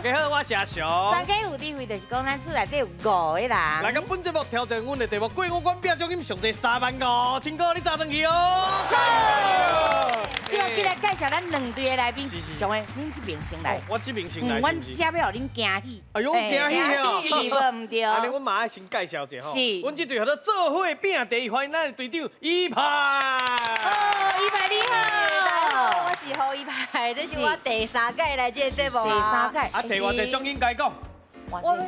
家好，我是阿雄。全家有智慧，就是講咱厝內底有五個人。來到本節目挑戰阮的題目，過五關拼獎金上濟3萬5千塊，你早轉去哦。這馬緊來介紹咱兩隊的來賓，上個，恁這邊先來。我這邊先來。阮遮欲予恁驚喜。哎喲，驚喜哦。是無毋對。按呢，阮嘛愛先介紹一下吼。是。阮這隊叫做做伙拼第一，歡迎咱的隊長伊派。哦，伊派你好。大家好，我是胡伊派，這是我第三屆來這個節目啊。第三屆。啊，提偌濟獎金該講。我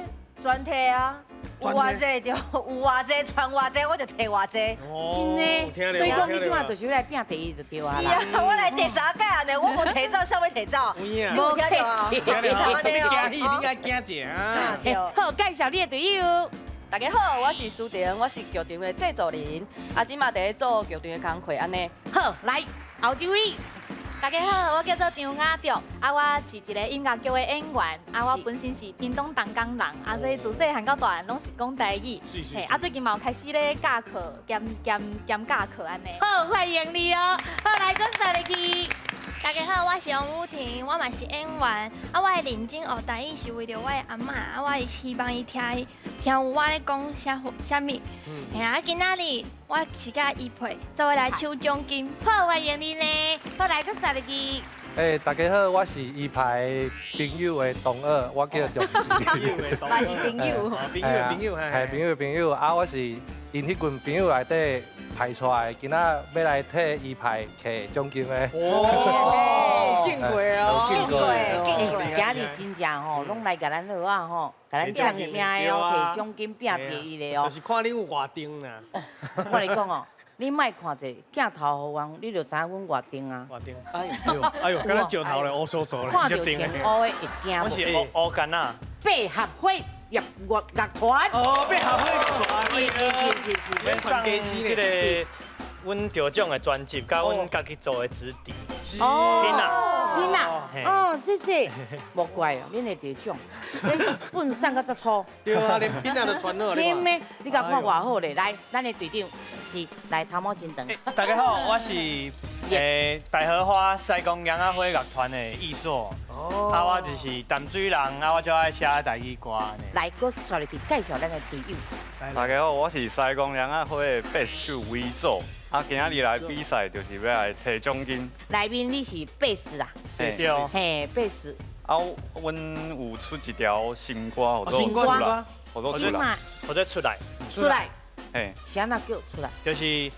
全提啊，有偌濟就有偌濟，傳偌濟我就提偌濟。真的，所以講你這馬就是欲來拼第一就對啊。是啊，我來第三屆啊，我無提走，啥欲提走？有影。無聽著啊？你驚喜，你愛驚者啊。對。好，介紹你的隊友。大家好，我是蘇婷，我是劇場的製作人，啊，這馬佇咧做劇場的工課，按呢。好，來後一位。大家好，我叫做張雅竹，啊，我是一个音樂劇的演員，啊，我本身是屏東東港人，啊，所以自細漢到大漢攏是講台語，嘿，啊，最近嘛有開始咧教課，兼兼兼教課按呢。好，歡迎你哦。好，來，閣煞入去。大家好，我是王雨婷，我嘛是演員，啊，我會認真學台語是為著我的阿嬤，啊，我會希望伊聽聽有我咧講啥啥物，嘿啊，今仔日我是佮伊配做伙來搶獎金。好，歡迎你呢。好，來，閣煞入去。欸，大家好，我是伊派朋友的同學，我叫張志。嘛是朋友，朋友朋友，係朋友朋友，啊，我是𪜶彼群朋友內底派出來，今仔欲來替伊派摕獎金的。哦，見過哦，見過，見過。今日真正吼，攏來共咱好啊吼，共咱掌聲的哦，摕獎金拼第一的哦。就是看你有偌重啦。我來講哦，你莫看這鏡頭予阮，你就知影阮偌重啊。偌重？哎呦，哎呦，敢若石頭咧，烏嗖嗖咧，看著穿烏的會驚無？我是烏烏干仔。百合花樂樂樂團。哦，百合花樂團。是是是是是。欲送這个阮得獎的專輯，佮阮家己做的紙笛。哦。囡仔。囡仔。哦，謝謝。無怪哦，恁會得獎，本送甲遮粗。對啊，連囡仔都傳好。你咩？你共看偌好咧，來，咱的隊長是來頭毛真長。大家好，我是百合花西貢羊仔花樂團的藝術。哦。啊，我就是淡水人，啊，我就愛寫台語歌。來，閣煞入去介紹咱的隊友。大家好，我是西貢羊仔花的貝斯手偉祖。啊，今仔日來比賽就是欲來提獎金。內面你是貝斯啊？對哦。嘿，貝斯。啊，阮有出一條新歌，號做出來，號做出來，號做出來，出來。嘿。是按怎叫出來？就是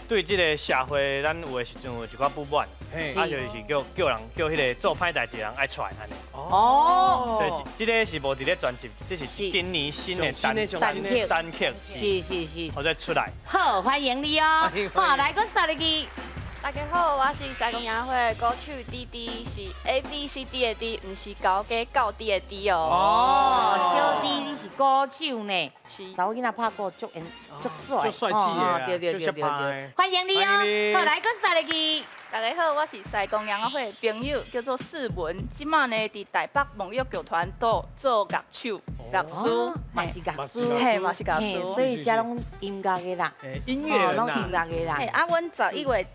對這个社會，咱有的時陣有一寡不滿，啊，就是叫叫人叫彼个做歹代誌的人愛出來按呢。哦。所以這个是無佇咧專輯，這是今年新的單單曲。單曲。是是是。號做出來。好，歡迎你哦。好，來，閣煞入去。大家好，我是西貢羊仔花的鼓手滴滴，是 A B C D 的 D，毋是高加高低的 D 哦。哦，小弟你是鼓手呢？是。查某囡仔拍鼓足英足帥，足帥氣的，對對對對對。歡迎你哦。好，來，閣煞入去。大家好，我是西貢羊仔花的朋友，叫做世文。這馬呢，佇台北夢玉劇團做做樂手、樂師，嘛是樂師，嘿，嘛是樂師。所以遮攏音樂的啦，音樂攏音樂的啦。嘿，啊，阮11月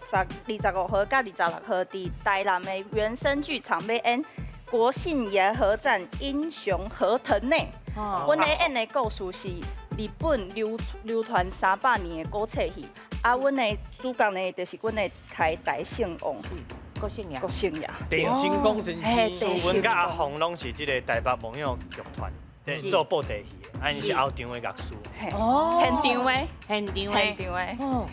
25號佮26號，佇台南的原聲劇場欲演《國姓爺合戰英雄河藤內》。阮咧演的故事是日本流流傳300年的古冊戲。啊，阮的主角呢，就是阮的開台聖王郭姓爺。郭姓爺。鄭成功先生。阮佮阿鳳攏是這个台北夢影劇團做布袋戲的，啊，𪜶是後場的樂師。哦。現場的。現場的。現場的。哦。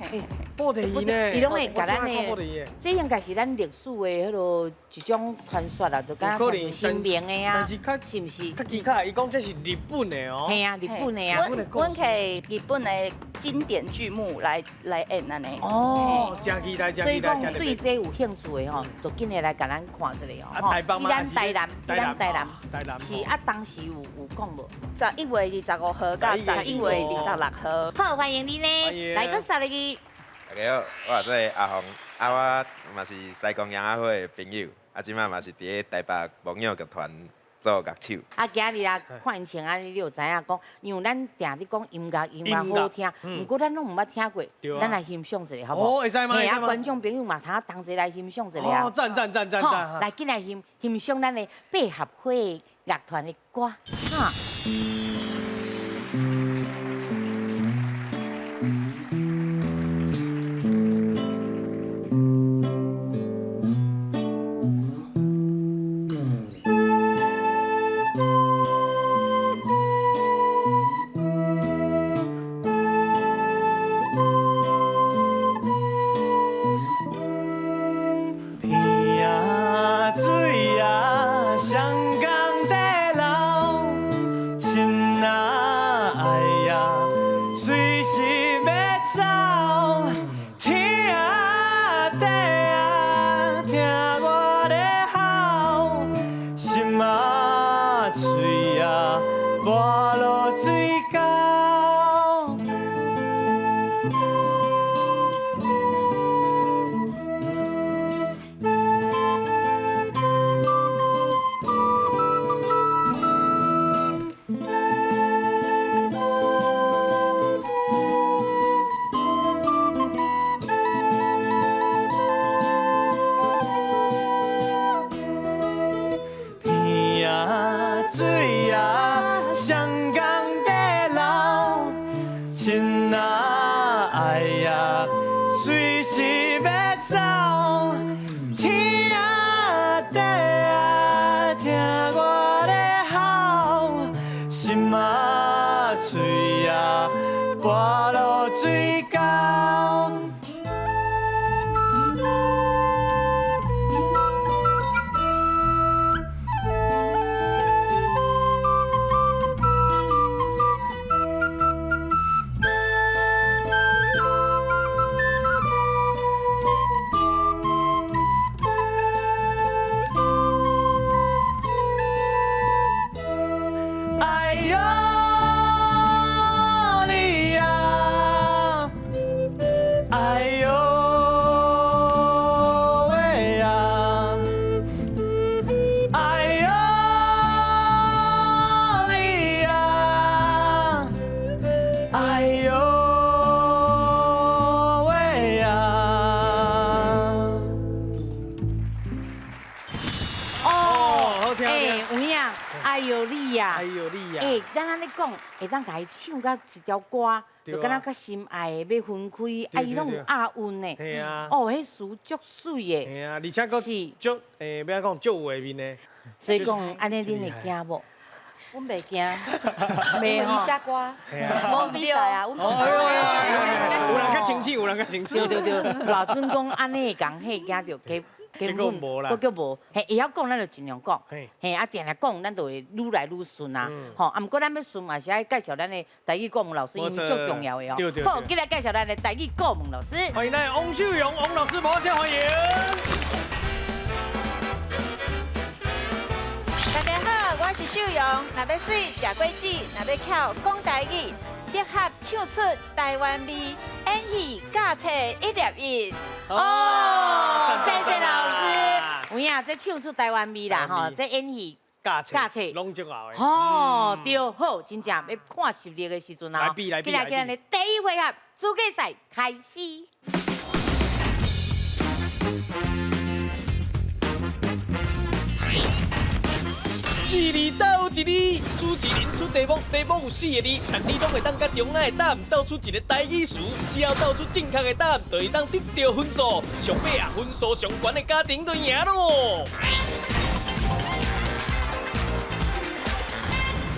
布袋戲呢？伊攏會共咱的，這應該是咱歷史的彼落一種傳說啦，就敢若像神明的啊，但是較是毋是？較奇怪，伊講這是日本的哦。嘿啊，日本的啊。阮摕日本的經典劇目來演按呢。哦，真期待，所以講對這有興趣的吼，就緊來來共咱看一下哦。啊，台北嗎？佇咱台南，佇咱台南。台南。是啊，當時有講無？11月25號佮11月26號。好，歡迎你呢，來閣煞入去。大家好，我做阿紅，啊我嘛是西貢羊仔花的朋友，啊這馬嘛是佇咧台北夢影劇團做樂手。啊，今日啊，看𪜶穿按呢，你就知影講，因為咱定咧講音樂，音樂好聽，毋過咱攏毋捌聽過，咱來欣賞一下，好無？哦，會使嗎？嘿啊，觀眾朋友嘛，通同齊來欣賞一下。哦，讚讚讚讚讚！來，緊來欣欣賞咱的百合花。乐团的歌，哈。会当共伊唱甲一条歌，就敢若较心爱的欲分开，啊，伊拢有押韵呢。嘿啊。哦，彼词足媠的。嘿啊，而且阁足欸，欲按怎讲，足有画面的。所以讲，按呢恁会惊无？阮袂惊，袂伊写歌，无比赛啊，阮有人较清醒，有人较清醒。对对对，老孙讲按呢会共吓惊著，结果无啦，阁叫无，嘿，会晓讲咱就尽量讲，嘿，啊，定定讲，咱就会愈来愈顺啊，吼，啊，毋过咱欲顺嘛是爱介绍咱的台语顾问老师，因为足重要的哦。好，今来介绍咱的台语顾问老师。欢迎咱王秀荣王老师，掌声欢迎。大家好，我是秀荣，若欲媠食果子，若欲巧讲台语，结合唱出台湾味，演戏教册一粒一。哦，谢谢老师。有影，这唱出台湾味啦，吼，这演戏教册拢足𠢕的。哦，对，好，真正欲看实力的时阵啊，来比来比来，今日第一回合资格赛开始。四字斗一字，主持人出题目，题目有四个字，逐字拢会当佮中仔的答案斗出一个台语词，只要斗出正确的答案，就会当得到分数。上尾啊，分数上悬的家庭就赢咯。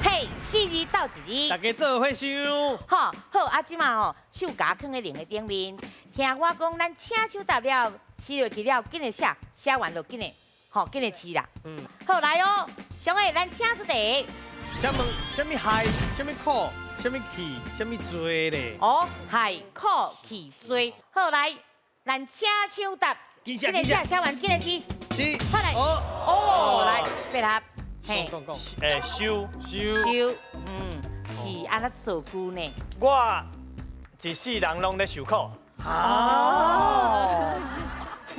嘿，四字斗一字，大家做伙想。好，好，啊，这马吼，手夹囥佇另个顶面，听我讲，咱请手答了，撕落去了，紧来写，写完就紧来。好，紧来试啦。嗯，好来哦，小伟，咱请出题。请问，啥物害，啥物苦，啥物气，啥物济咧？哦，害苦气济。好来，咱请手答。紧写，紧写，写完紧来试。是。好来。哦。哦，来，配合。嘿。讲讲。欸，收收。收，嗯，是按怎造句呢？我一世人拢咧受苦。哦。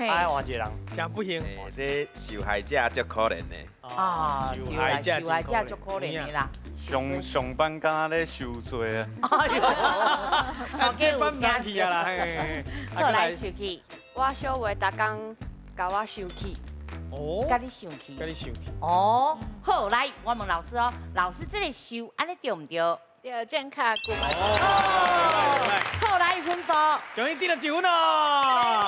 爱换一个人，真不幸。这受害者足可怜的。啊，受害者，受害者足可怜的啦。上上班敢若咧受罪啊！哎呦，啊，这班难去啊啦。好来受气。我小话逐工共我生气。哦，共你生氣。共你生氣。哦，好，來，我問老師哦，老師這個受按呢對毋對？對，正確。好，來分數。恭喜得到一分哦。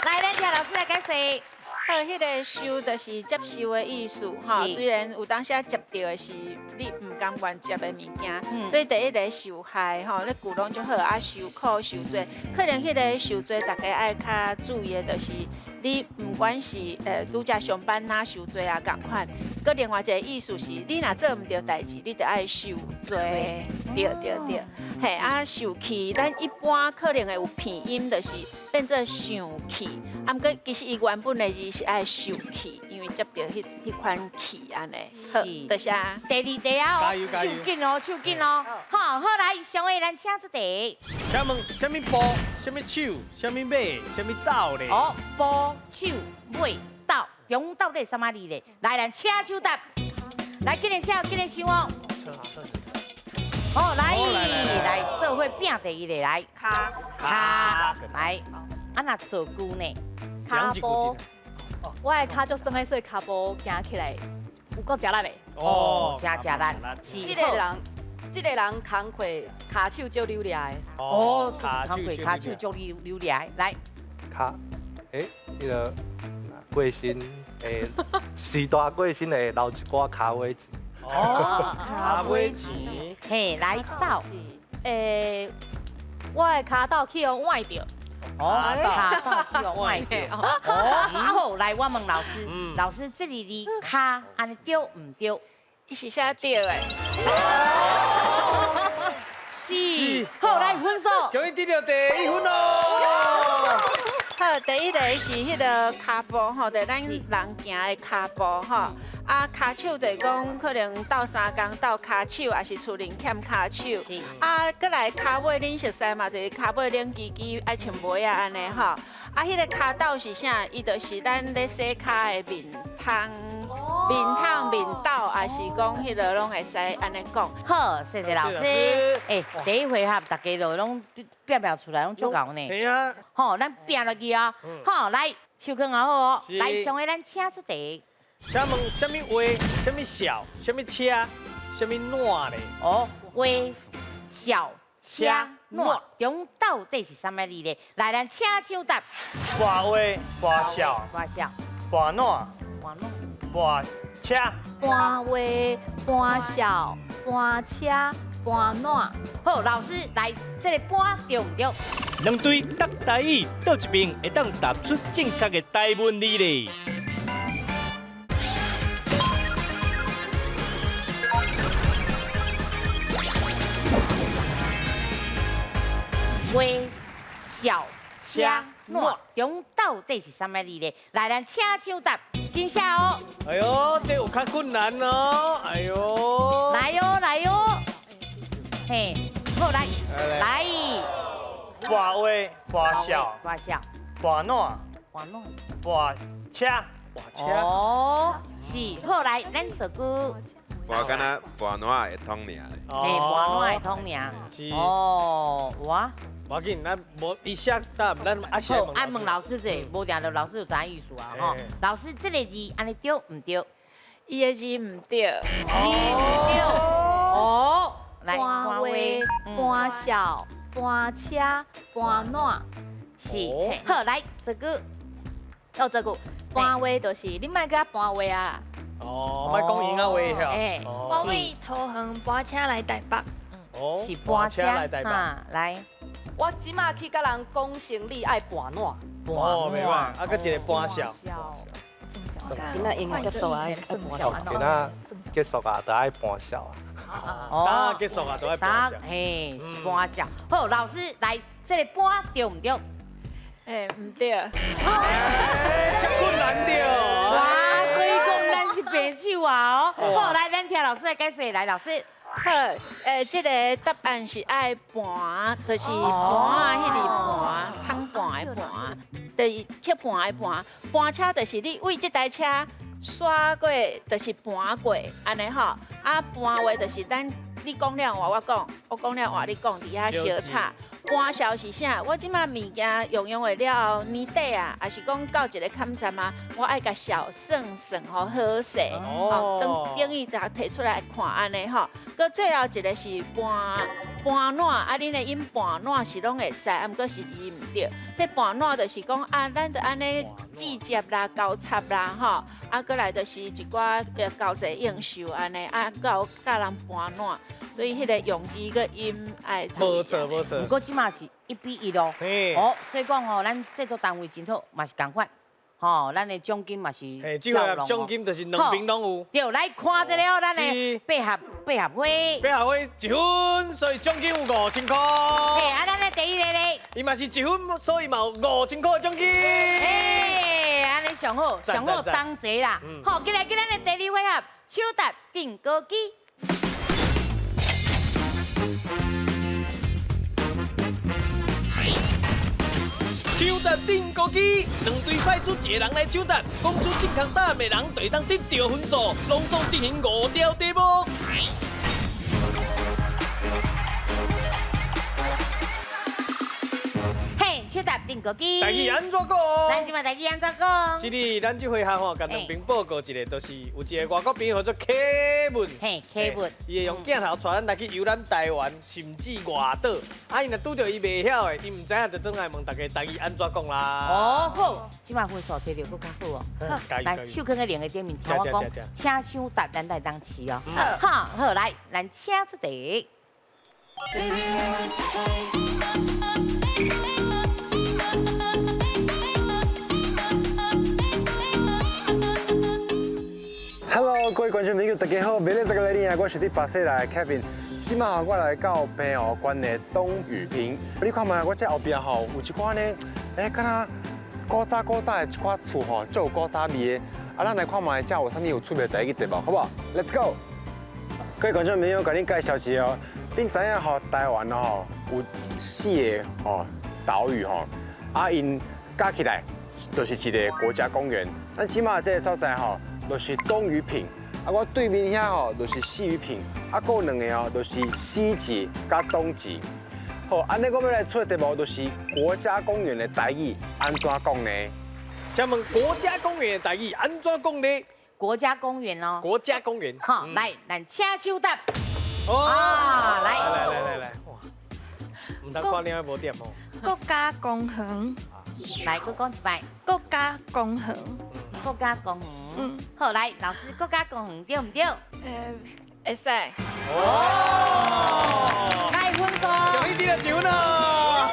來，咱請老師來解釋。好，彼個受就是接受的意思，吼。雖然有當時啊接著的是你毋甘願接的物件，所以第一个受害，吼，咧句攏足好啊，受苦受罪，可能彼个受罪，大家愛較注意的就是，你毋管是拄才上班哪受罪啊仝款，閣另外一个意思是，你若做毋著代誌，你著愛受罪，對對對，嘿啊受氣，咱一般可能會有片音，就是變做生氣，啊毋過其實伊原本的字是愛受氣，因為接著彼款氣按呢。好，多謝。第二題啊，手緊哦，手緊哦，好，好來，上位咱請出題。請問啥物步、啥物手、啥物尾、啥物斗咧？哦，步、手、尾、斗，中到底啥物字咧？來，咱請手答。來，緊來寫，緊來想哦。好，來，來，做伙拼第一个來。跤。跤。來，啊若造句呢？跤步。我的跤足酸的，所以跤步行起來有夠食力的。哦，真食力。是。這个人工課跤手足溜掠的。哦，工課跤手足溜溜掠的。來。跤，欸，彼个過身的時大過身會留一寡跤尾錢。哦，跤尾錢。嘿，來斗。欸，我的跤斗去予崴著。哦，跤斗去予崴著。哦，好，來，我問老師，老師這个字跤按呢對毋對？伊是寫對的。是。好，來分數。恭喜得著第一分哦。好，第一个是彼个跤步吼，就咱人行的跤步吼。啊，跤手就是講可能鬥三工鬥跤手，抑是厝裡欠跤手。啊，閣來跤尾恁熟似嘛，就是跤尾冷吱吱愛穿襪仔按呢吼。啊，彼个跤斗是啥？伊就是咱咧洗跤的面桶。面桶、面斗，抑是講彼个攏會使按呢講。好，謝謝老師。欸，第一回合大家都攏拼拼出來，攏足𠢕呢。係啊。好，咱拼落去哦。好，來，手囥好哦。來，上个咱請出題。請問啥物話、啥物笑、啥物車、啥物爛咧？哦，話、笑、車、爛，中到底是啥物字咧？來，咱請搶答。跋話、跋笑、跋笑、跋爛、跋爛、跋車。跋話、跋笑、跋車、跋爛。好，老師來，這個跋對毋對？兩隊答台語，佗一邊會當答出正確的台文字咧？話、笑、車、爛，中到底是啥物字咧？來，咱請搶答，緊寫哦。哎喲，這有較困難哦。哎喲，來喲，來喲。嘿，好來，來。跋話、跋笑、跋笑、跋爛、跋爛、跋車、跋車。哦，是，好來，咱做句。跋敢若跋爛會通爾咧。嘿，跋爛會通爾。哦，哇。無要緊，咱無伊寫答，咱阿好，愛問老師者，無定著老師有知影意思啊吼。老師，這个字按呢對毋對？伊的字毋對。字毋對。哦，來，跋話、跋笑、跋車、跋爛。是。好，來，這個。哦，這個跋話就是你莫閣跋話啊。哦，莫講閒仔話遐。欸，我為桃園跋車來台北。哦，是跋車來台北。來。我這馬去佮人講生理愛跋爛。哦，袂歹，啊，閣一個跋痟。今仔音樂結束啊，愛跋痟。今仔結束啊，就愛跋痟啊。哦，結束啊，就愛跋痟。嘿，是跋痟。好，老師來，這个跋對毋對？欸，毋對。這困難著。哇，所以講咱是白手啊哦。好，來，咱聽老師來解說，來，老師。好，這个答案是愛盤，就是盤啊，彼个盤，通盤的盤，就是刻盤的盤。盤車就是你為這台車刷過，就是盤過，按呢吼。啊，盤話就是咱你講了話我講，我講了話你講，佇遐相吵。搬销是啥？我这马物件用用完了后，年底啊，也是讲到一个坎站啊，我爱共销算算吼好势，吼等等于就提出来看按呢吼。阁最后一个是搬搬烂，啊，恁的音搬烂是拢会使，啊，毋过时时毋对。这搬烂就是讲啊，咱就按呢折接啦、交插啦，吼，啊，阁来就是一寡交际应酬按呢，啊，阁有教人搬烂，所以彼个用字阁音爱注意。无错无错。毋过这马是1比1咯。哦，所以讲吼，咱制作单位真好，嘛是仝款。吼，咱的奖金嘛是。嘿，这个奖金就是两边拢有。对，来看一下哦，咱的百合百合花。百合花1分，所以奖金有5000块。嘿，啊，咱的第一个咧。伊嘛是1分，所以嘛有5000块的奖金。嘿，按呢上好，上好同齐啦。好，进来，进咱的第二回合，抢答订歌机。抢答订歌机，两队派出一个人来抢答，讲出正确答案的人就会当得到分数。拢总进行5条题目。嘿，抢答订歌机。台语按怎讲？咱这马台语按怎讲？是的，咱这回合吼，共两边报告一下，就是有一个外国朋友叫做凯文。嘿，凯文，伊会用镜头带咱来去游览台湾，甚至外岛。啊，伊若拄著伊袂晓的，伊毋知影就转来问大家台语按怎讲啦。哦，好，这马分数提著阁较好哦。好，来，手囥在另个顶面，听我讲，请抢答，咱来当试哦。好，好，来，咱请出题。 Hello，各位观众朋友，大家好！明日这个来电啊，我是伫巴西来的 Kevin。这马我来到澎湖县的东屿坪。你看觅，我这后壁吼有一寡呢，欸，敢若古早古早的一寡厝吼，足有古早味的。啊，咱来看觅，这有啥物有趣味的台语题目，好无好？Let's go！各位观众朋友，共恁介绍一下哦。恁知影吼，台湾吼有4个吼岛屿吼，啊，𪜶加起来就是一个国家公园。咱这马这个所在吼，就是东屿坪，啊，我对面遐吼就是西屿坪，啊，阁有两个哦，就是西屿佮东屿。好，按呢我欲来出的题目就是国家公园的台语按怎讲呢？请问国家公园的台语按怎讲呢？国家公园哦。国家公园。好，来，咱请手答。哦。啊，来。来来来来，哇，毋通看你无点哦。国家公园。来，阁讲一摆。国家公园。国家公园。嗯。好，来，老师，国家公园对毋对？会使。哦。来分数。容易得奖咯。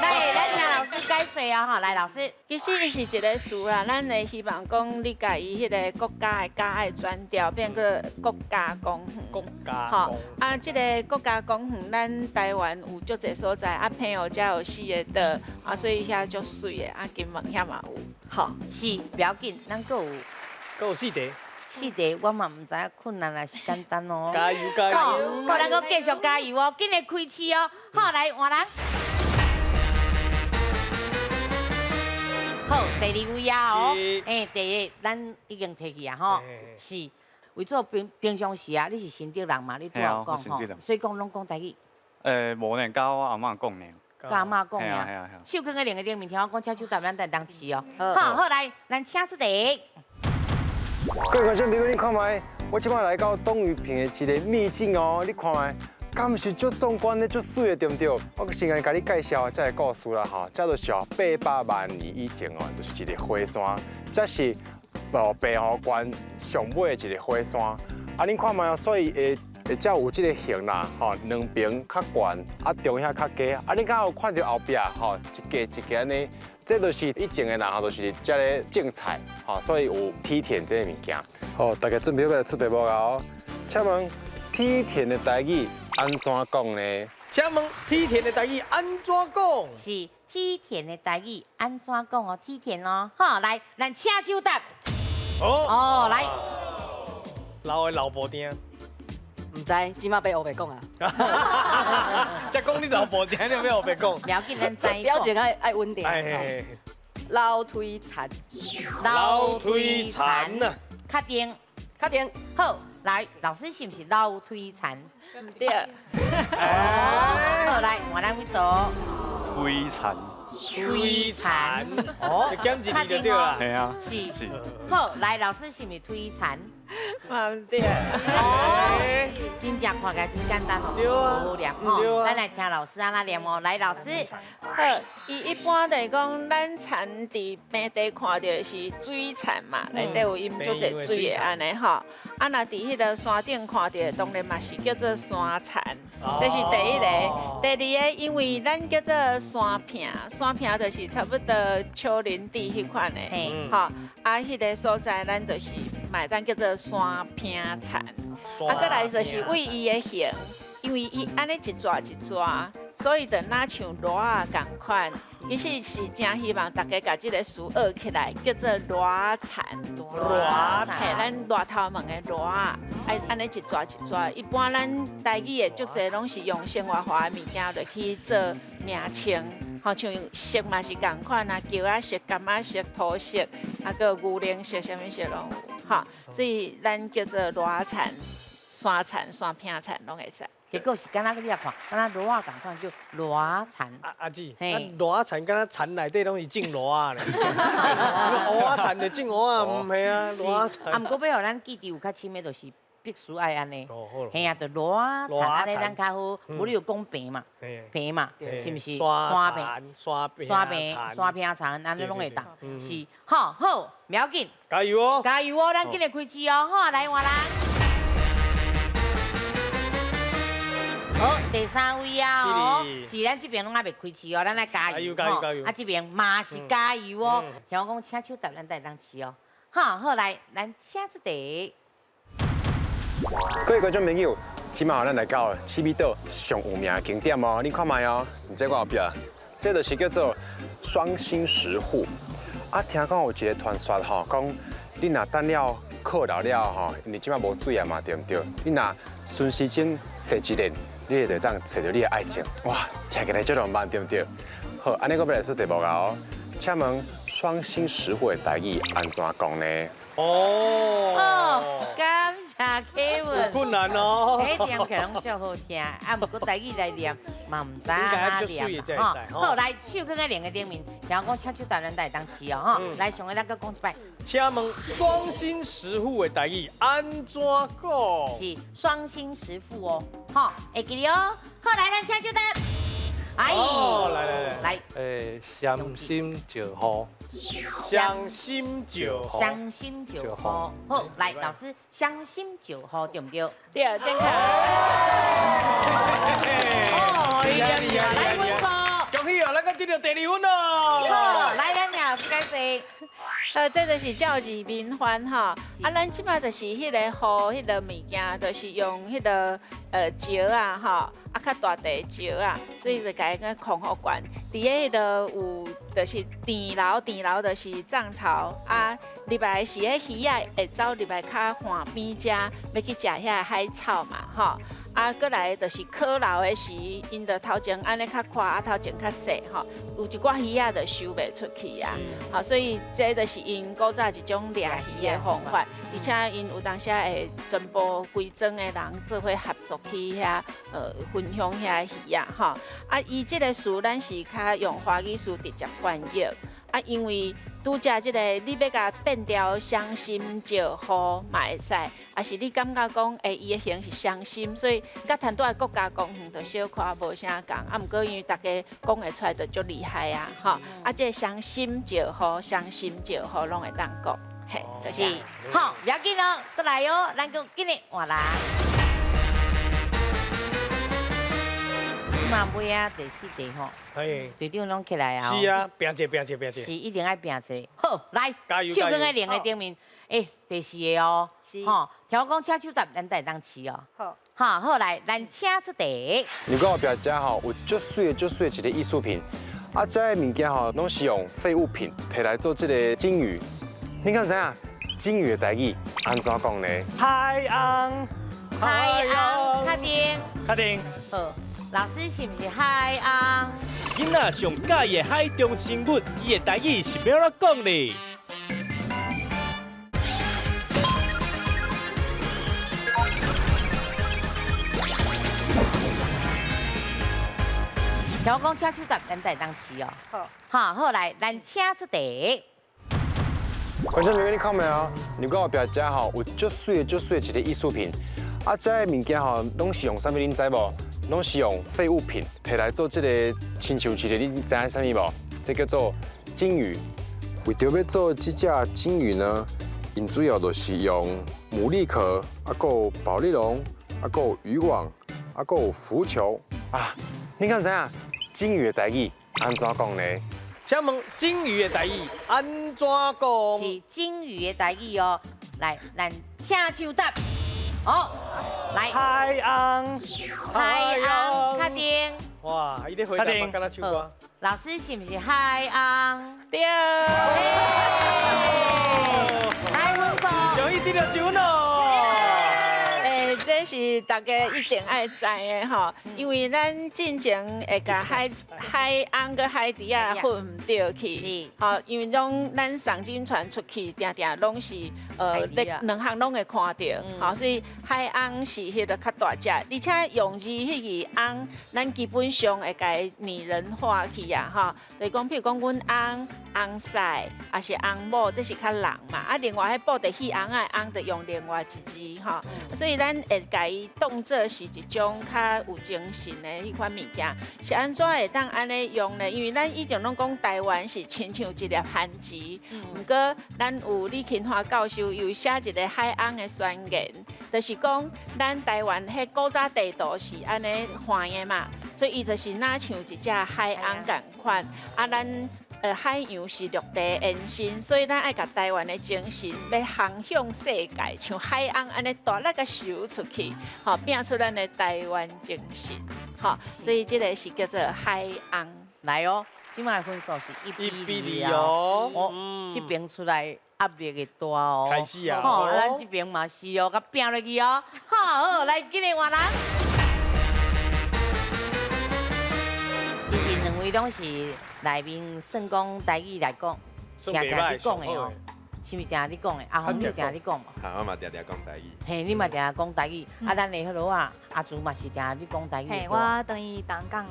来，咱请老师解说啊，哈，来，老师。其实伊是一个词啦，咱会希望讲你共伊彼个国家的家爱转调，变做国家公园。国家公园。啊，这个国家公园，咱台湾有足济所在，啊，澎湖才有4个岛，啊，所以遐足媠的，啊，金门遐嘛有。好，是，不要紧，咱阁有。阁有4题。4题我嘛毋知影困难还是简单哦。加油加油！好，咱阁继续加油哦，紧来开始哦。好，来换人。好，第2位啊哦，哎，第一咱已经提去啊吼，是为做平平常时啊，你是新竹人嘛？你拄仔有讲吼，所以讲拢讲台语。无呢，佮我阿嬷讲呢。佮阿嬷讲尔。手囥在另个顶面，听我讲，请手答，咱来当试哦。好，好来，咱请出题。各位观众朋友，你看觅，我这摆来到东屿坪的一个秘境哦，你看觅，敢是足壮观的、足媠的，对毋对？我先来共你介绍这个故事啦吼，这就是800万年以前哦，就是一个火山，这是澎湖县上尾的一个火山。啊，恁看觅哦，所以会会才有这个形啦，吼，两边较悬，啊中遐较低。啊，恁敢有看著后壁吼，一格一格按呢？这就是以前的人吼，就是遮咧种菜，吼，所以有梯田这个物件。好，大家准备欲来出题目啊！哦，请问梯田的台语按怎讲呢？请问梯田的台语按怎讲？是梯田的台语按怎讲哦？梯田哦，好，来，咱请手答。哦哦，来。老的老婆丁。毋知，这马欲乌白讲啊。才讲你老婆丁，你欲乌白讲。不要紧，咱知。表情爱爱稳定。老腿残。老腿残啊！确定，确定。好，来，老师是毋是老腿残？对。好，来，换咱去做。推田。推田。哦，减一字就對啦。係啊。是。是。好，來，老師是毋是推田？嘛毋對。哦，真正看起來真簡單哦，對啊，好念哦。咱來聽老師按怎念哦，來，老師。好，伊一般來講，咱田佇平地看到的是水田嘛，內底有淹足濟水的按呢吼。啊，若佇彼个山頂看著，當然嘛是叫做山田，這是第一個。第二個，因為咱叫做山坪，山坪就是差不多丘陵地彼款的，吼。啊，彼个所在咱就是嘛會當叫做山坪田。啊，閣來就是為伊的形，因為伊按呢一撮一撮，所以就若像螺仔仝款。其實是真希望大家共這個詞學起來，叫做螺田。螺田，咱螺頭毛的螺仔，愛按呢一撮一撮。一般咱台語的足濟攏是用生活化的物件落去做名稱，吼，像色嘛是仝款啊，轎仔色、柑仔色、土色，啊，閣牛奶色，啥物色攏有，吼。所以咱叫做螺田、山田、山坪田攏會使。結果是敢若你也看，敢若螺仔仝款叫螺田。阿姊，啊螺仔田敢若田內底攏是種螺仔咧，蚵仔田就種蚵仔，毋係啊，螺仔田。啊，毋過欲予咱記佇有較深的，就是必須愛按呢。嘿啊，就螺仔田按呢咱較好，無你有講坪嘛，坪嘛，是毋是？山坪、山坪、山坪、山坪田，按呢攏會當。是，好，好，袂要緊。加油哦！加油哦！咱緊來開始哦，好，來換人。好，第三位啊，哦，是咱這邊攏猶未開始哦，咱來加油，加油加油！啊，這邊嘛是加油哦。聽我講，請手答，咱才會當試哦。好，好來，咱請出題。各位觀眾朋友，這馬咱來到刺美島上有名的景點哦，你看覓哦，你這我後壁，這就是叫做雙星石滬。啊，聽講有一個傳說吼，講你若等了靠老了吼，因為這馬無水啊嘛，對毋對？你若順時針踅一輪，你就當揣著你的愛情。哇，聽起來足浪漫，對毋對？好，按呢我欲來出題目啊哦，請問雙星石滬的台語按怎講呢？哦，感謝 Kevin。困難哦。欸，念起來攏足好聽，啊，毋過台語來念嘛毋知按怎念。好，來手囥佇鈴的頂面，聽我講，請手答咱才會當試哦，吼。來，上個咱閣講一擺。請問雙星石滬的台語按怎講？是雙星石滬哦，吼，會記得哦。好，來，咱請手答。哎，來來來，來。欸，傷心石滬。傷心石滬。傷心石滬。好，來，老師，傷心石滬對毋對？對，正確。哦，厲害厲害，來分數。恭喜哦，咱閣得著第二分哦。好，來，咱老師解釋。這就是照字面翻吼，啊，咱這擺就是彼个雨，彼个物件，就是用彼个石仔吼，啊較大塊石仔，所以就共伊個控予懸。佇咧彼个有，就是田樓，田樓就是漲潮啊，入來是彼魚仔會走入來較岸邊遮，欲去食遐海草嘛吼。啊，閣來就是靠樓的時，𪜶就頭前按呢較寬，啊頭前較細吼，有一寡魚仔就收袂出去啊。吼，所以這就是𪜶古早一種掠魚的方法，而且𪜶有當時會全部規莊的人做伙合作去遐，分享遐魚仔吼。啊，伊這個詞咱是較用華語詞直接翻譯，啊，因為拄才這個你欲共變調傷心石滬嘛會使，啊是你感覺講，欸，伊的形是傷心，所以佮談拄的國家公園就小可無啥仝，啊，毋過因為逐家講會出來就足厲害啊，吼，啊，這個傷心石滬、傷心石滬攏會當講，嘿，就是，好，不要緊哦，閣來哦，咱閣緊來換人。嘛尾仔第四題吼，隊長攏起來啊！是啊，拼者拼者拼者。是一定愛拼者。好，來，加油手囥佇鈴的頂面，欸，第四個哦，吼，聽我講，請手答，咱才會當試哦。好，好，好來，咱請出題。你講後壁遮吼有足媠的足媠的一个藝術品，啊，這个物件吼攏是用廢物品提來做這个金魚。你敢知影金魚的台語按怎講呢？海洋，海洋，確定，確定。好。老師是毋是海翁？囡仔上佮意的海中生物，伊的台語是欲按怎講咧？听我讲，请手答，咱才会当试哦。好，好，好来，咱请出题。观众朋友，你看没有？你讲后壁遮吼有足媠的、足媠的一个艺术品，啊，这个物件吼拢是用啥物？恁知无？拢是用废物品提来做这个，亲像一个，你知影啥物无？这叫做鲸鱼。为著欲做这只鲸鱼呢，𪜶主要就是用牡蛎壳，啊，阁有保丽龙，啊，阁有渔网，啊，阁有浮球啊。你敢知影鲸鱼的台语按怎讲呢？请问鲸鱼的台语按怎讲？是鲸鱼的台语哦。来，咱请手答。好，来。海翁。海翁，确定。哇，伊咧回答嘛，敢若唱歌。老师是毋是海翁？对。来，分数。容易得到奖咯。这是大家一定爱知的吼，因为咱进前会共海海翁佮海猪仔混毋著去，吼，因为拢咱赏金船出去，定定拢是咧两项拢会看著，吼，所以海翁是彼个较大只，而且用字彼个翁，咱基本上会共伊拟人化去啊，吼，就是讲，譬如讲阮翁、翁婿，抑是翁某，这是较人嘛，啊，另外彼布袋戏翁仔的翁，就用另外一字吼，所以咱会共伊当做是一种较有精神的彼款物件，是按怎会当按呢用呢？因为咱以前拢讲台湾是亲像一粒番薯，毋过咱有李勤华教授有写一个海翁的宣言，就是讲咱台湾彼古早地图是按呢画的嘛，所以伊就是若像一只海翁仝款，啊咱。海洋是陆地延伸，所以咱爱共台湾的精神欲航向世界，像海翁按呢大力共游出去，吼，拼出咱的台湾精神，吼，所以这个是叫做海翁。来哦，这摆分数是1比2哦。哦，这边出来压力会大哦。开始啊！吼，咱这边嘛是哦，共拼落去哦。好，来，紧来换人。其实两位拢是内面算讲台语来讲，定定咧讲的哦，是毋是定定咧讲的？阿红，你有定定咧讲无？哈，我嘛定定讲台语。嘿，你嘛定定讲台语，啊，咱的彼落啊，阿祖嘛是定定咧讲台语。嘿，我转去东港，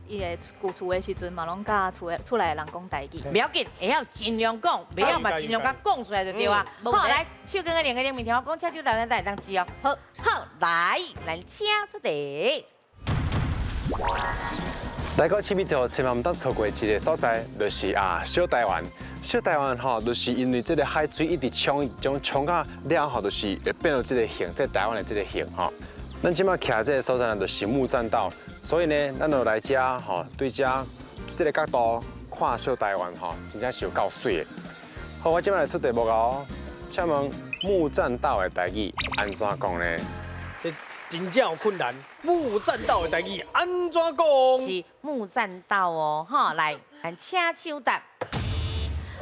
伊个旧厝的时阵嘛，拢佮厝的厝内的人讲台语。袂要紧，会晓尽量讲，袂晓嘛尽量共讲出来就对啊。好，来，手卷的两个顶面听我讲，请手头咱才会当试哦。好，好，来，咱请出题。来到刺鼻头，千万毋通错过一个所在，就是啊小台湾。小台湾吼，就是因为这个海水一直冲，将冲到了后，就是会变做这个形，这台湾的这个形吼。咱这马徛这个所在呢，就是木栈道，所以呢，咱就来遮吼，对遮这个角度看小台湾吼，真正是有够媠的。好，我这马来出题目哦，请问木栈道的台语按怎讲呢？这真正有困难。木栈道的台语按怎讲？是木栈道哦，吼，来，咱请手答。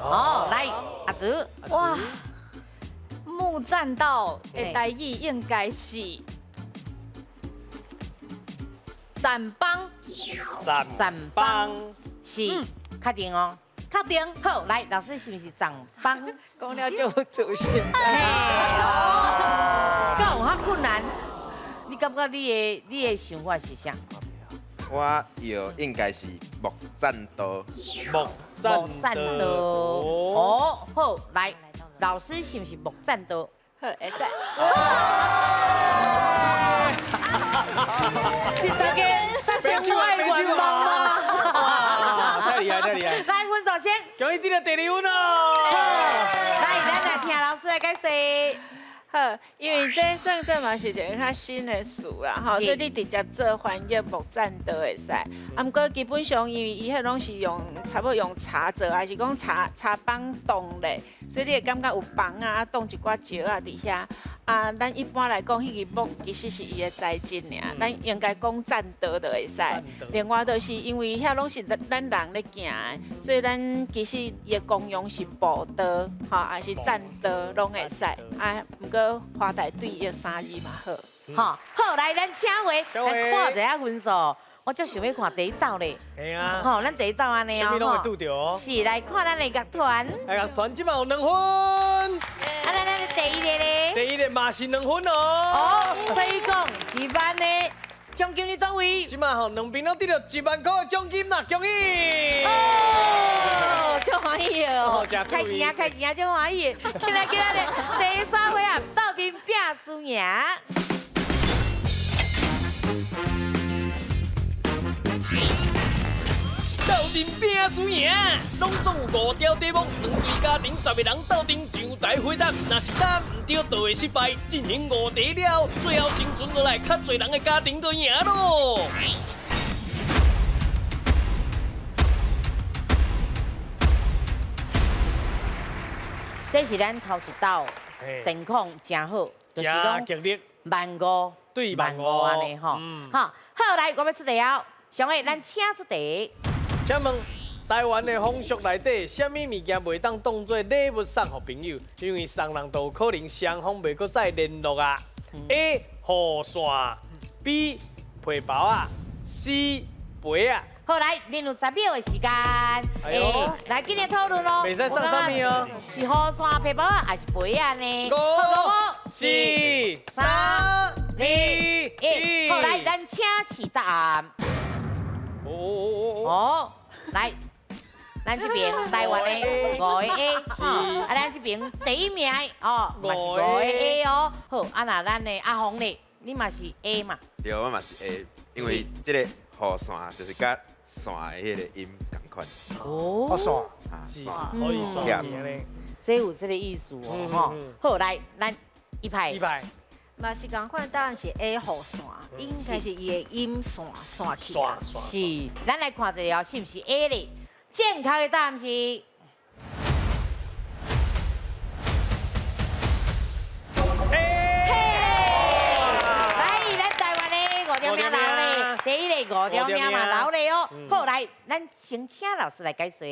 哦，来，阿祖。哇，木栈道的台语应该是栈枋。栈枋是，确定哦。确定。好，来，老师是毋是栈枋？讲了就有自信。敢有较困难？你感觉你的想法是啥？我摇应该是木栈道。木栈道。哦，好，来，老师是毋是木栈道？好，会使。是大家达成我的愿望吗？太厉害，太厉害！来，分数先。恭喜得到第二分哦！来，咱来听老师来解释。好，因为这算这嘛是一个较新的词啦，吼，所以你直接做翻译木栈道会使。啊，毋过基本上因为伊彼拢是用差不多用柴做，还是讲柴柴枋冻咧，所以你会感觉有枋啊，冻一寡石仔伫遐。啊，咱一般来讲，彼个木其实是伊的材质尔，咱应该讲栈道就会使。另外就是因为遐拢是咱咱人咧行的，所以咱其实伊的功用是步道，吼，还是栈道拢会使。啊，毋过华大对伊的三字嘛好。吼，好，来，咱请回来看一下分数。我足想欲看第一道咧。嘿啊。吼，咱第一道按呢哦。啥物拢会拄著哦。是，来看咱的乐团。来，乐团这摆有2分。啊，咱咱第一个咧。第一个嘛是2分哦。哦，所以讲一班的奖金伫佗位？这马吼，两边拢得到1万块的奖金啦，恭喜！哦，足欢喜的哦，开钱啊，开钱啊，足欢喜的。今仔今仔日第三回合斗阵拼输赢。斗阵拼输赢，拢总有5条题目，两队家庭10个人斗阵上台回答，若是答毋对，就会失败。进行5题了，最后生存落来较济人的家庭就赢咯。这是咱头一道情况真好，就是讲15,000对15,000按呢吼。好，好来，我欲出题哦。上个，咱请出题。请问台湾的风俗内底，啥物物件袂当当做礼物送予朋友？因为送人都有可能双方袂阁再联络啊。A. 雨伞，B. 皮包仔，C. 杯仔。好，来，恁有10秒的时间，来，今日讨论咯。袂使送啥物哦？是雨伞、皮包仔，还是杯仔呢？ 5、4、3、2、1。好，来，咱请示答案。哦，来，咱这边台湾的5个 A，啊，咱这边第一名哦，嘛是5个 A 哦。好，啊那咱的阿红咧，你嘛是 A 嘛？对，我嘛是 A，因为这个雨伞就是佮伞的彼个音仝款。哦，伞，伞，是，这有这个意思哦，吼。好，来，咱一排。一排。嘛是仝款，答案是 A 雨伞，应该是伊的音线线起来。是，咱来看一下哦，是毋是 A 咧？正确的答案是。A。来，咱台湾的5条命留咧，第一个5条命嘛留咧哦。好，来，咱先请老师来解说。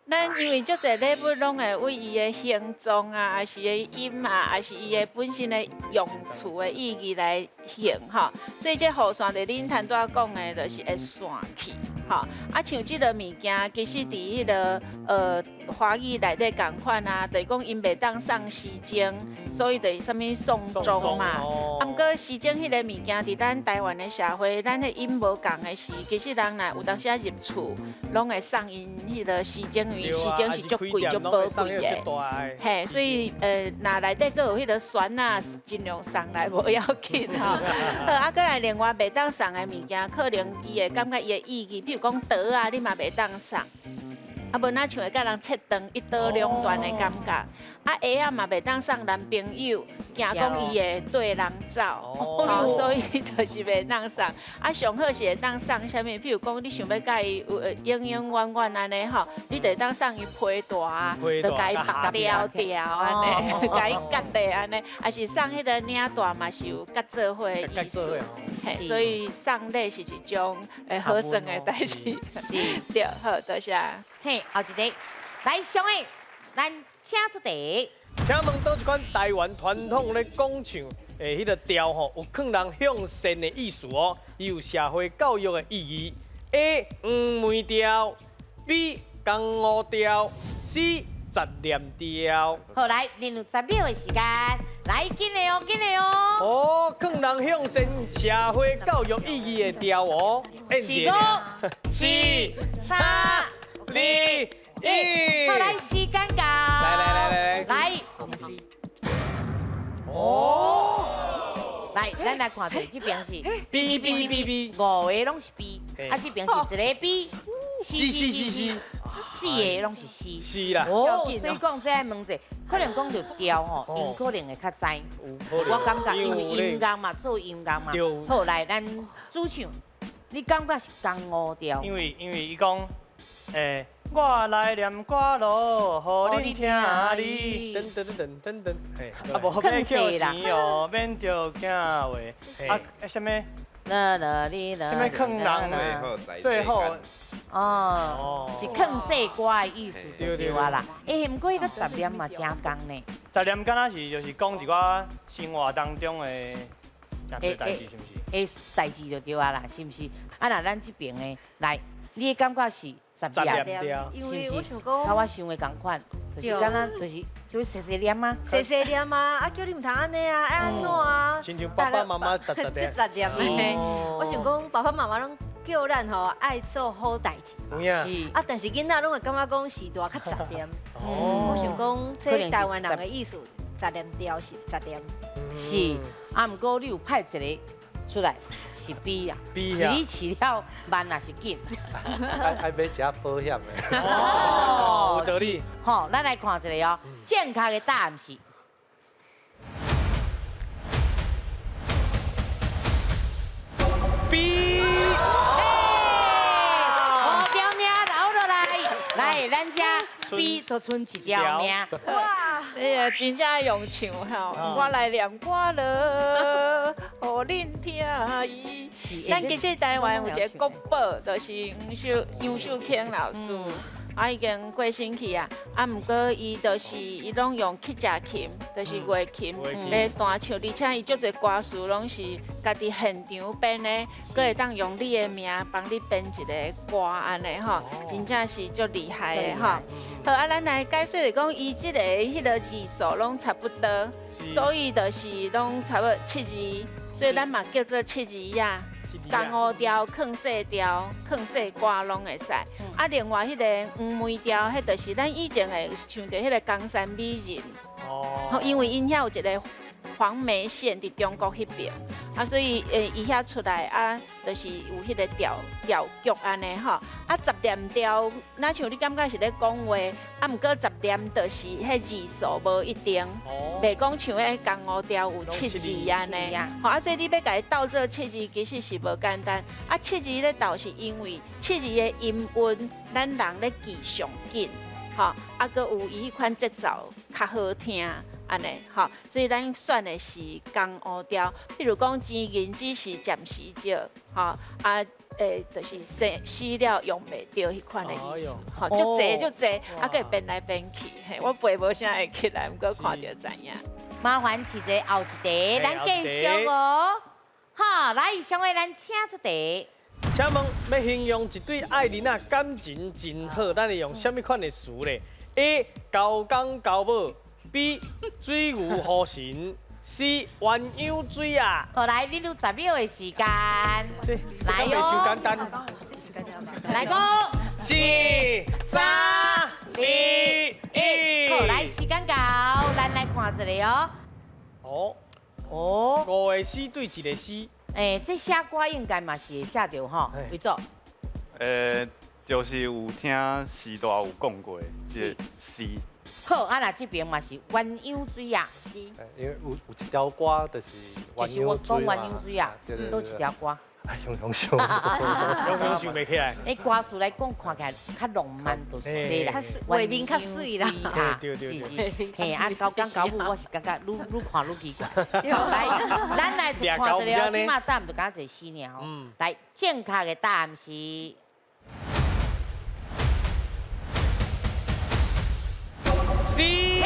咱因为足济礼物拢会为伊的形状啊，还是伊的音啊，还是伊的本身的用处的意义来形吼，所以这雨伞就恁头拄仔讲的，就是会散去吼。啊，像这个物件，其实伫彼个华语内底仝款啊，就是讲𪜶袂当送时钟，所以就是啥物送钟嘛。啊，毋过时钟彼个物件，伫咱台湾的社会，咱彼音无仝的时，其实人若有当时啊入厝，拢会送𪜶彼个时钟。因为时钟是足贵、足宝贵的，嘿，所以若内底阁有彼个旋仔，尽量送来无要紧吼。好，啊，阁来另外袂当送的物件，可能伊会感觉伊的意义，比如讲刀啊，你嘛袂当送。啊，无若像会共人切断一刀两断的感觉。啊，鞋仔嘛袂当送男朋友，惊讲伊会缀人走，吼，所以就是袂当送。啊，上好是会当送啥物？譬如讲，你想欲共伊有永永远远按呢吼，你就会当送伊皮带啊，就共伊绑牢牢按呢，共伊结咧按呢，抑是送彼个领带嘛是有结做伙的意思。嘿，所以送礼是一种好耍的代志。是，对，好，多谢。嘿，后一个，来，上个，咱请出题。请问佗一款台湾传统咧讲唱的彼个调吼，有劝人向善的意思哦，伊有社会教育的意义。A. 黄梅调，B. 江湖调，C. 杂念调。好，来，恁有10秒的时间，来，紧的哦，紧的哦。哦，劝人向善、社会教育意义的调哦。4、5、4、3、2、1。好，来，时间到。来来来来来。哦。来，咱来看下这边是 B B B B， 5个拢是 B，啊这边是1个 B， C C C C。 4个拢是 C。是啦。哦，所以讲这爱问者，可能讲著调吼，𪜶可能会较知。我感觉，因为音乐嘛，做音乐嘛。好，来，咱主唱，你感觉是江湖调？因为伊讲，我来念歌咯，予恁听哩。噔噔噔噔噔，嘿，啊无欲扣钱哦，免著惊话。啊，啥物？啦啦哩啦。啥物劝人？最后。哦，是劝世歌的意思就对啊啦。欸，毋过彼个杂念嘛真仝呢。杂念敢若是就是讲一寡生活当中的诚济代志，是毋是？欸，代志就对啊啦，是毋是？啊，若咱这边的来，你的感觉是杂念，因为我想讲，佮我想的仝款，就是敢若就是就細細念啊。細細念啊，啊叫你毋通按呢啊，愛按怎啊？親像爸爸媽媽雜雜就雜念的。我想講爸爸媽媽攏叫咱吼愛做好代誌。啊，但是囡仔攏會感覺講序大較雜念。我想講這台灣人的意思，雜念調是雜念。是，啊，毋過你有派一個出來是 B 啊，是你飼了慢還是緊？愛買一下保險的。哦，有道理。好，咱來看一下哦，正確的答案是 B。五條命留落來，來，咱這 B 就剩一條命。哇！哎呀，真正愛用唱吼，我來念歌囉，予恁聽伊。咱其實台灣有一個國寶，就是楊秀卿老師。啊，已經過身去啊！啊，毋過伊就是伊攏用乞食琴，就是月琴咧彈唱，而且伊足濟歌詞攏是家己現場編的，閣會當用你的名幫你編一個歌按呢吼，真正是足厲害的吼。好，啊，咱來解說就講，伊這個彼個字數攏差不多，所以就是攏差不多七字，所以咱嘛叫做七字仔。江湖調、勸世調、勸世歌攏會使。啊，另外彼個黃梅調，彼就是咱以前會唱著彼個江山美人。哦。因為𪜶遐有一個黃梅縣佇中國彼邊，啊，所以伊遐出來啊，就是有彼個調調劇按呢吼。啊，雜念調，若像你感覺是咧講話，啊，毋過雜念就是彼字數無一定，袂講像彼江湖調有七字按呢。吼，啊，所以你欲共伊鬥做七字，其實是無簡單。啊，七字咧鬥是因為七字的音韻，咱人咧記上緊，吼，啊，閣有伊彼款節奏較好聽。按呢，吼，所以咱選的是江湖調。比如講，錢銀只是暫時借，吼，啊，就是死死了用袂著彼款的意思，吼，足濟足濟，啊，閣會變來變去，嘿，我背無啥會起來，毋過看著知影。麻煩飼一個後一題，咱繼續哦。好，來，上位咱請出題。請問欲形容一對愛人仔感情真好，咱會用啥物款的詞咧？A. 猴公猴母。B 水牛河神，C 鴛鴦水仔。好，來，你有10秒的時間。來哦。簡單。來五、四、三、二、一。好，來，時間到，咱來看一下哦。哦。哦。五個 C 對一個 C。欸，這寫歌應該嘛是會寫著吼，維祖。就是有聽時大有講過，這個 C。好，啊，若這邊嘛是鴛鴦水仔。是。因為有一條歌就是鴛鴦水嘛。就是我講鴛鴦水仔，佗一條歌。哎，雄雄想，雄雄想袂起來。欸，歌詞來講，看起來較浪漫，就是這啦。畫面較媠啦。對對對。是是。嘿，啊，猴公猴母，我是感覺愈愈看愈奇怪。來，咱來看一下，這馬答案就敢若一個死爾吼。來，正確的答案是。是，袂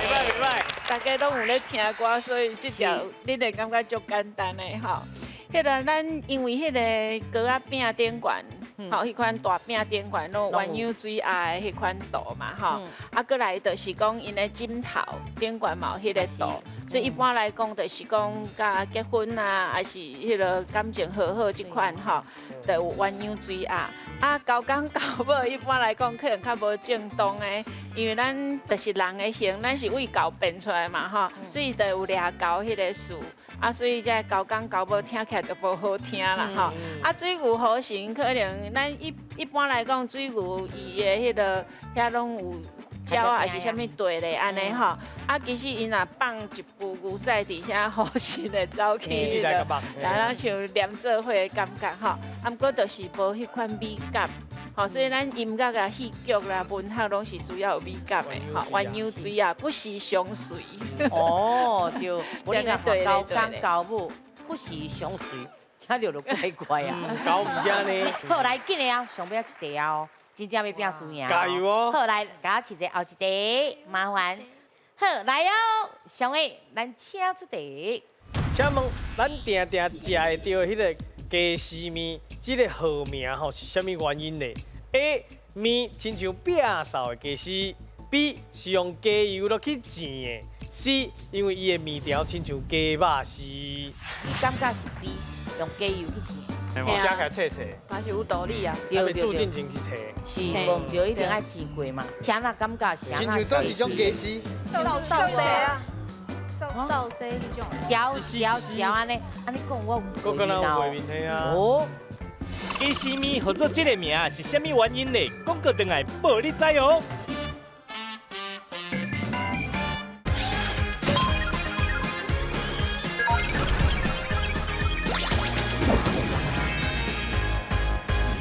歹袂歹，大家攏有咧聽歌，所以這條你會感覺足簡單的吼。彼個咱因為彼個糕仔餅頂懸，吼，彼款大餅頂懸攏有鴛鴦水仔的彼款圖嘛，吼。啊，閣來就是講𪜶的枕頭頂懸嘛有彼個圖，所以一般來講就是講佮結婚啊，還是彼個感情好好這款吼，就有鴛鴦水仔。啊，猴公猴母一般來講可能較無正當的，因為咱就是人的形，咱是為猴變出來嘛，吼，所以就有掠猴彼個事。啊，所以這猴公猴母聽起來就無好聽啦，吼。啊，水牛河神可能咱一般來講，水牛伊的彼個遐攏有鳥還是啥物地咧按呢吼。啊，其實𪜶若放一浡牛屎佇遐，河神會走去彼個，來咱像黏做伙的感覺吼。啊，毋過就是無彼款美感，吼。所以咱音樂啊、戲劇啦、文學攏是需要有美感的，吼。鴛鴦水仔，不時相隨。哦，對，我你看猴公猴母不時相隨，聽著就怪怪啊。猴毋遮呢。好，來，緊的啊，上尾仔一題啊哦，真正欲拼輸贏。加油哦！好，來，共我飼一个後一題，麻煩。好，來哦，上位，咱請出題。請問，咱定定食會著彼個雞絲麵，這個號名吼是啥物原因呢？A. 麵親像摒掃的雞絲。B 是用鸡油落去煎的，C 因为伊的面条亲像鸡肉丝。你感觉是 B 用鸡油去煎？食起来脆脆，嘛是有道理啊。对对，煮进前是脆。是，无毋对，一定爱煎过嘛。啥那感觉？亲像佗一种鸡丝？豆豆丝啊，豆丝彼种。条条条按呢，按呢讲我有画面哦。哦。鸡丝面号做这个名是啥物原因呢？广告转来报你知哦。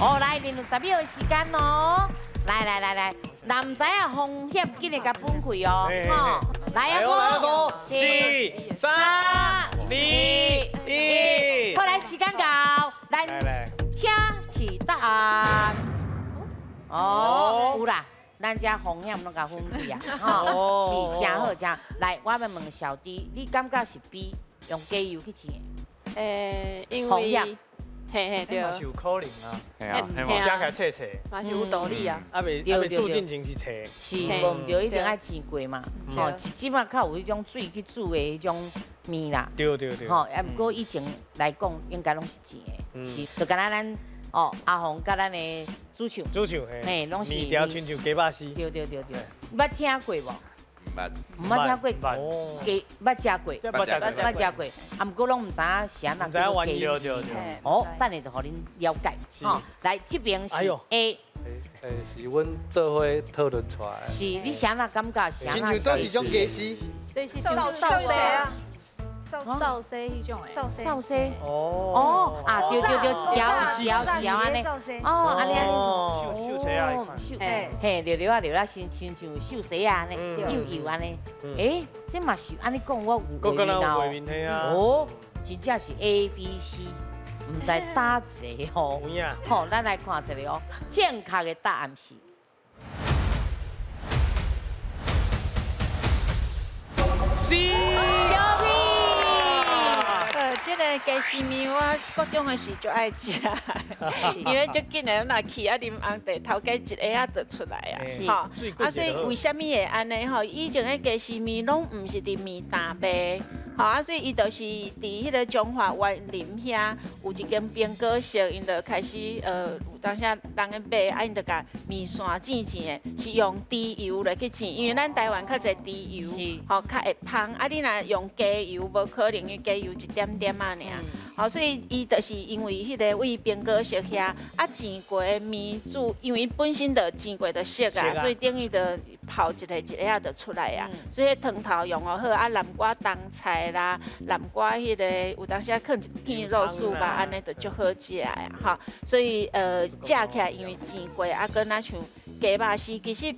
哦，来，进入10秒的时间哦。来来来来，若毋知影风险，紧来共分开哦。吼，来啊，五、四、三、二、一。好，来，时间到，来，请起答案。哦，有啦，咱这风险拢共分开啊。吼，是真好真。来，我要问小弟，你感觉是 B 用鸡油去煎的？欸，因为。嘿嘿对，嘛是有可能啊，嘿啊，食起来脆脆，嘛是有道理啊。啊袂啊袂煮进前是脆，是无毋对，一定爱煎过嘛。吼，这摆较有彼种水去煮的彼种面啦。对对对。吼，啊，毋过以前来讲，应该拢是煎的，是，就敢若咱哦阿红佮咱的主唱，主唱嘿，拢是面条亲像鸡肉丝。对对对对，你捌听过无？毋捌听过，鸡捌食过，捌食过，啊，毋过拢毋知影是按怎叫做鸡丝。哦，等下就予恁了解。吼，来，这边是 A，是阮做伙讨论出来。是，你是按怎感觉？亲像佗一种鸡丝？这是豆丝啊，豆丝彼种的。豆丝。哦。哦，啊，对对对，一条一条一条按呢。哦，按呢。秀秀啊，秀，嘿，溜溜啊溜啊，亲亲像秀丝啊按呢，幼幼按呢。欸，这嘛是按呢讲，我有画面哦。哦，真正是 A B C，毋知佗一个吼。好，咱来看一下哦，正确的答案是 C。这个鸡丝面我国中的时就爱食，因为足紧的，若去啊啉红茶，头家一下仔就出来啊，吼。啊，所以为啥物会按呢？吼，以前的鸡丝面拢毋是伫面摊卖，吼啊，所以伊就是伫彼个彰化员林遐有一间苹果社，𪜶就开始有当时人咧卖，啊，𪜶就共面线煎煎的，是用猪油来去煎，因为咱台湾较济猪油，吼较会芳。啊，你若用鸡油无可能，因为鸡油一点点仔尔，吼，所以伊就是因为彼个为苹果熟遐，啊煎过的面煮，因为伊本身就煎过就熟啊，所以等于就泡一下一下就出来啊。所以汤头用予好，啊南瓜冬菜啦，南瓜彼个有当时啊囥一片肉丝吧，按呢就足好食的啊，吼。所以食起来因为煎过，啊，阁若像鸡肉丝，其实。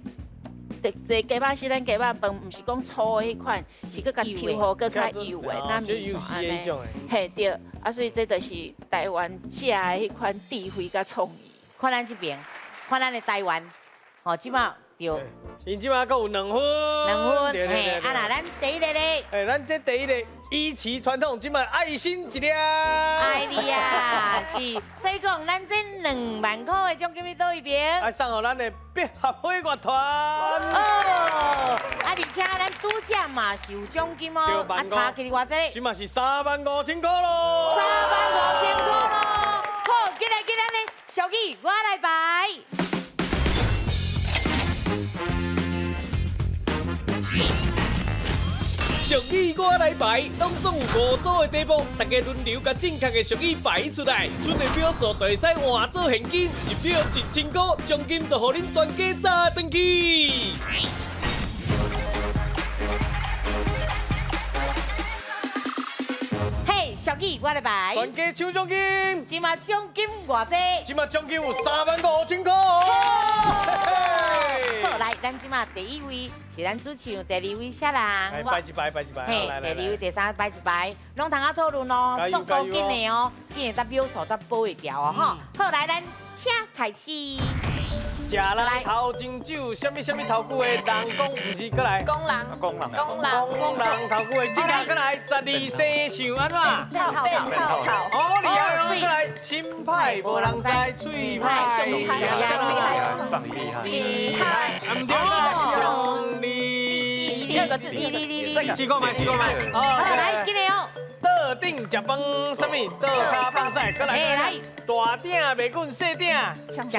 这鸡肉丝，咱鸡肉饭毋是讲粗的彼款，是阁共抽予阁较幼的，那面线按呢，嘿对，啊所以这就是台湾食的彼款智慧佮创意。看咱这边，看咱的台湾，吼，这摆对。𪜶这摆阁有2分。2分，嘿，啊那咱第一个咧。哎，咱这第一个依其传统，这摆爱心一粒。爱你啊，是，所以讲咱这2万块的奖金伫佗一边？爱送予咱的百合花乐团。哦，啊，而且咱拄则嘛是有奖金哦，啊，差距偌济？这嘛是3万5千块咯。3万5千块咯。好，进来进来呢，小语我来排。俗语我来排，当中有5组的题目，大家轮流共正确的俗语排出来，出的票数就会使换做现金，1票1000块，奖金就予恁全家炸转去。嘿，俗语我来排，全家抢奖金，这马奖金偌济？这马奖金有3万5千块。好，来，咱这马第一位是咱主持人，第二位啥人？摆一摆，摆一摆。嘿，第二位、第三摆一摆，拢通啊讨论哦，速度紧的哦，紧的才秒数才保会牢哦，吼。好，来，咱请开始。食人頭前酒，啥物啥物頭句話，人講毋是，閣來。講人。講人。講人。講人頭句話，這個閣來，十二生肖按怎？變透透。哦，厲害哦，閣來，心歹無人知，喙歹。厲害。上厲害。厲害。毋對啦，上厲。第二個字。試過沒？試過沒？哦，來，緊來哦。桌頂食飯，啥物？桌跤放屎，閣來。來。大鼎袂滾，細鼎鏘鏘，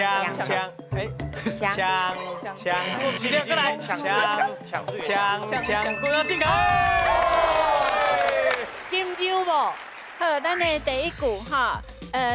哎，鏘鏘，是了，閣來，鏘鏘鏘，滾啊，進來。緊張無？好，咱的第一句哈，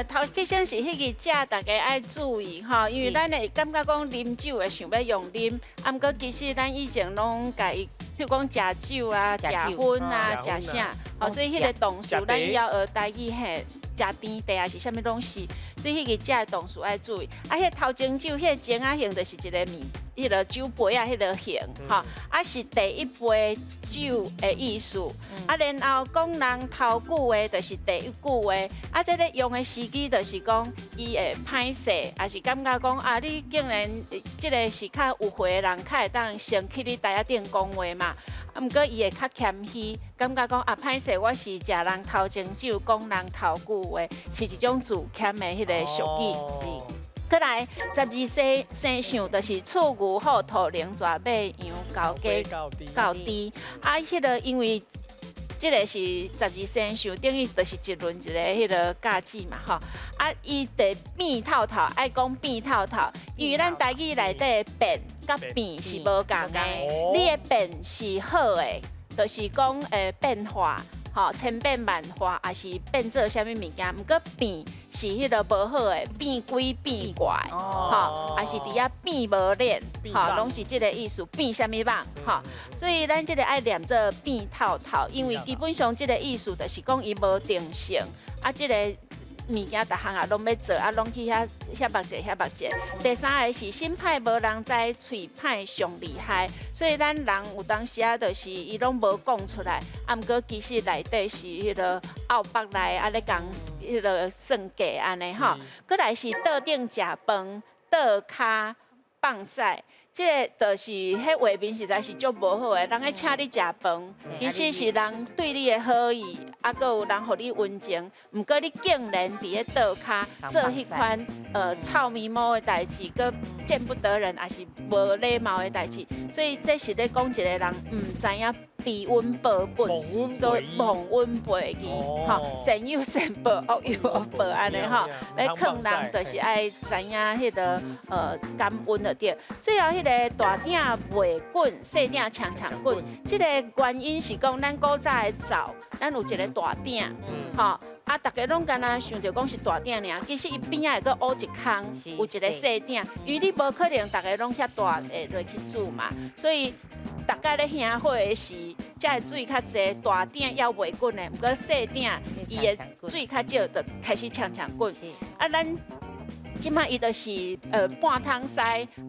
頭起先是彼个食，大家愛注意吼，因為咱會感覺講啉酒會想欲用啉，啊，毋過其實咱以前攏共伊，譬如講食酒啊、食薰啊、食啥，吼，所以彼个動詞咱以後學台語嘿。食甜茶還是啥物攏是，所以彼个食的動詞愛注意。啊，彼个頭前酒，彼个鐘仔形就是一個物，彼个酒杯仔，彼个形，吼，啊是第一杯酒的意思。啊，然後講人頭句話就是第一句話。啊，這个用的時機就是講，伊會歹勢，抑是感覺講啊，你竟然這个是較有歲的人，較會當先去你台仔頂講話嘛。啊，毋過伊會較謙虛，感覺講啊，歹勢，我是食人頭前酒，講人頭句話，是一種自謙的彼个俗語。是。閣來十二生生肖，就是鼠牛虎兔龍蛇馬羊猴雞狗豬。啊，彼个因為這个是十二生肖，等於就是一輪一个彼个甲子嘛，吼。啊，伊得變透透，愛講變透透，因為咱台語內底變佮變是無仝的。你的變是好的，就是講變化，吼，千變萬化，抑是變做啥物物件。毋過變是彼个無好的，變鬼變怪，吼，抑是佇遐變無臉，吼，攏是這个意思，變啥物蠓，吼。所以咱這个愛念做變透透，因為基本上這个意思就是講伊無定性，啊，這个物件逐項啊攏欲做，啊攏去遐遐目者遐目者。第三个是心歹無人知，喙歹上厲害。所以咱人有當時啊，就是伊攏無講出來，啊毋過其實內底是彼个拗腹內啊咧共彼个算計按呢吼。閣來是桌頂食飯，桌跤放屎。這个就是彼畫面實在是足無好的，人咧請你食飯，其實是人對你的好意，啊，閣有人予你溫情。毋過你竟然佇咧桌跤做彼款臭咪毛的代誌，閣見不得人，抑是無禮貌的代誌，所以這是咧講一個人毋知影知恩報本，所以忘恩背義，吼，善有善報，惡有惡報，按呢吼，咧勸人就是愛知影彼个感恩就對。最後彼个大鼎袂滾，細鼎鏘鏘滾，這个原因是講咱古早的灶，咱有一个大鼎，吼，啊，逐家攏敢若想著講是大鼎爾，其實伊邊仔會閣挖一空，有一个細鼎，因為你無可能逐家攏遐大的落去煮嘛，所以逐家咧興火的時，才會水較濟，大鼎猶袂滾的，毋過細鼎伊的水較少，就開始鏘鏘滾。啊，咱這擺伊就是半桶屎，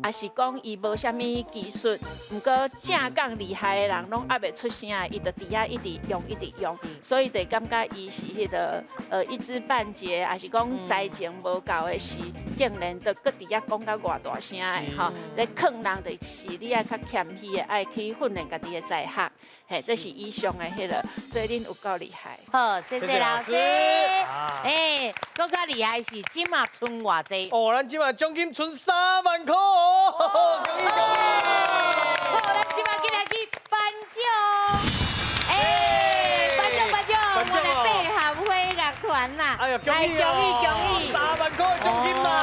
抑是講伊無啥物技術，毋過正港厲害的人攏猶未出聲的，伊就佇遐一直用一直用，所以就感覺伊是彼个一知半解，抑是講才情無夠的時，竟然就閣佇遐講甲偌大聲的吼，咧勸人就是你愛較謙虛的，愛去訓練家己的才學。嘿，這是以上的彼个，所以恁有夠厲害。好，謝謝老師。欸，閣較厲害是這馬賰偌濟？哦，咱這馬獎金賰3萬塊哦！恭喜恭喜！好，咱這馬緊來去頒獎。欸，頒獎頒獎，我來百合花樂團啦！哎呀，恭喜恭喜恭喜！ 3萬塊獎金啦！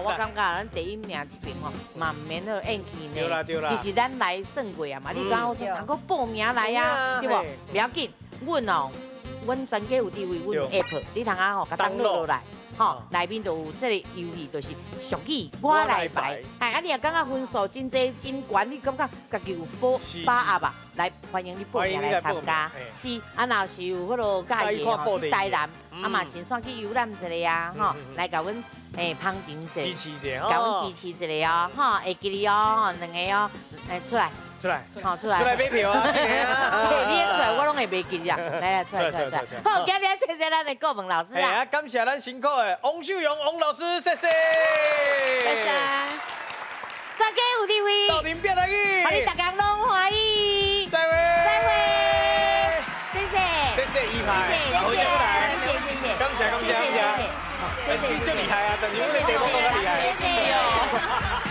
我感覺咱第一名這邊吼，嘛毋免彼个怨氣呢。對啦對啦。其實咱來算過啊嘛，你剛剛說通閣報名來啊，對無？袂要緊，阮哦，阮全家有智慧，阮有 app，你通啊吼，共登錄落來，吼，內面就有這個遊戲，就是俗語我來排。哎，啊，你若感覺分數真濟真懸，你感覺家己有把握啊？來，歡迎你報名來參加。是，啊，若是有彼个佮意的吼，去台南，啊嘛順紲去遊覽一下啊，吼，來共阮。欸，捧場者，支持者，共阮支持一下哦，吼，會記得哦，兩个哦，欸，出來。出來，好出來，出來買票啊！你一出來我攏會袂記啦。來來，出來出來出來。好，今日謝謝咱的顧問老師啊。感謝咱辛苦的王秀蓉王老師，謝謝。謝謝。大家有智慧，鬥陣拼台語，予你逐家攏歡喜。再會，再會。謝謝。謝謝伊派，謝謝謝謝謝謝，感謝感謝感謝，你足厲害啊，但是阮的題目閣較厲害。謝謝。